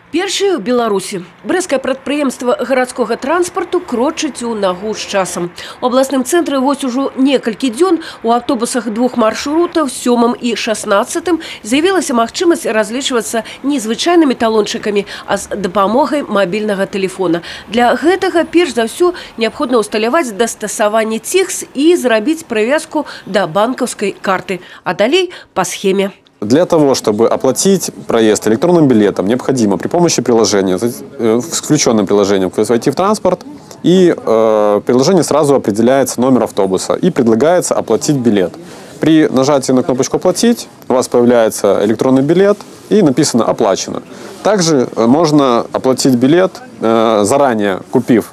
Першыя ў Беларусі. Брэсцкае прадпрыемства гарадскога транспарту крочыць у нагу з часам. У абласным цэнтры вось ужо некалькі дзён у аўтобусах двух маршрутаў, 7 і 16, з'явілася магчымасць разлічвацца не звычайнымі талончыкамі, а з дапамогай мабільнага тэлефона. Для гэтага перш за ўсё неабходна ўсталяваць дастасаванне ЦІХС і зрабіць прывязку да банкаўскай карты, а далей па схеме. Для того, чтобы оплатить проезд электронным билетом, необходимо при помощи приложения, с включенным приложением, войти в транспорт, и приложение сразу определяется номер автобуса и предлагается оплатить билет. При нажатии на кнопочку «Оплатить» у вас появляется электронный билет и написано «Оплачено». Также можно оплатить билет, заранее купив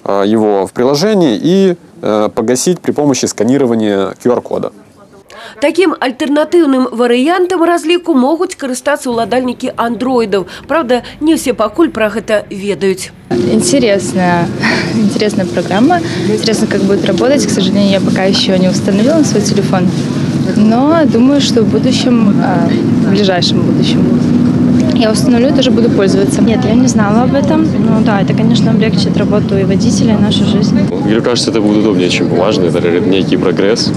его в приложении, и погасить при помощи сканирования QR-кода. Такім альтэрнатыўным варыянтам разліку могуць карыстацца ўладальнікі андроідаў. Праўда, не ўсе пакуль пра гэта ведаюць. Интересная, интересная программа. Интересно, как будет работать. К сожалению, я пока еще не установила на свой телефон. Но думаю, что в будущем, в ближайшем будущем, я установлю и тоже буду пользоваться. Нет, я не знала об этом. Ну да, это, конечно, облегчит работу и водителя, и нашу жизнь. Мне кажется, это будет удобнее, чем бумажный. Это некий прогресс.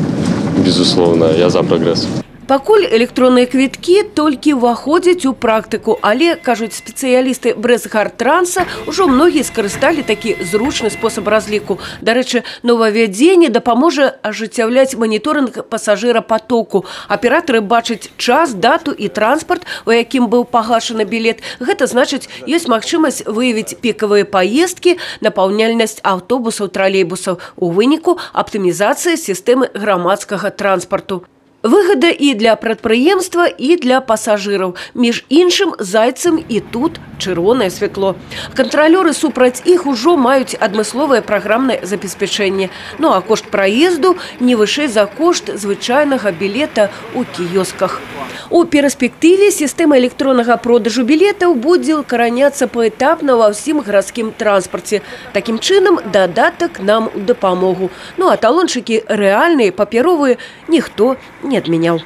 Безусловно, я за прогресс. Пакуль электронныя квіткі толькі ўваходзяць у практыку, але, кажуць спецыялісты Брэстгартранса, ужо многія скарысталі такі зручны спосаб разліку. Дарэчы, новаўвядзенне дапаможа ажыццяўляць маніторынг пасажырапатоку. Аператары бачаць час, дату і транспарт, у якім быў пагашаны білет. Гэта значыць, ёсць магчымасць выявіць пікавыя паездкі, напаўняльнасць аўтобусаў, тралейбусаў. У выніку аптымізацыя сістэмы грамадскага транспарту. Выгада і для прадпрыемства, і для пасажыраў. Між іншым, зайцам і тут чырвонае святло. Кантралёры супраць іх ужо маюць адмысловае праграмнае забеспячэнне. Ну а кошт праезду не вышэй за кошт звычайнага білета ў кіёсках. У перспектыве сістэма электроннага продажу білетаў будзе ўкараняцца паэтапна ва ўсім гарадскім транспарце. Такім чынам, дадатак нам у дапамогу. Ну а талончыкі рэальныя, папяровыя, ніхто не адмяняў.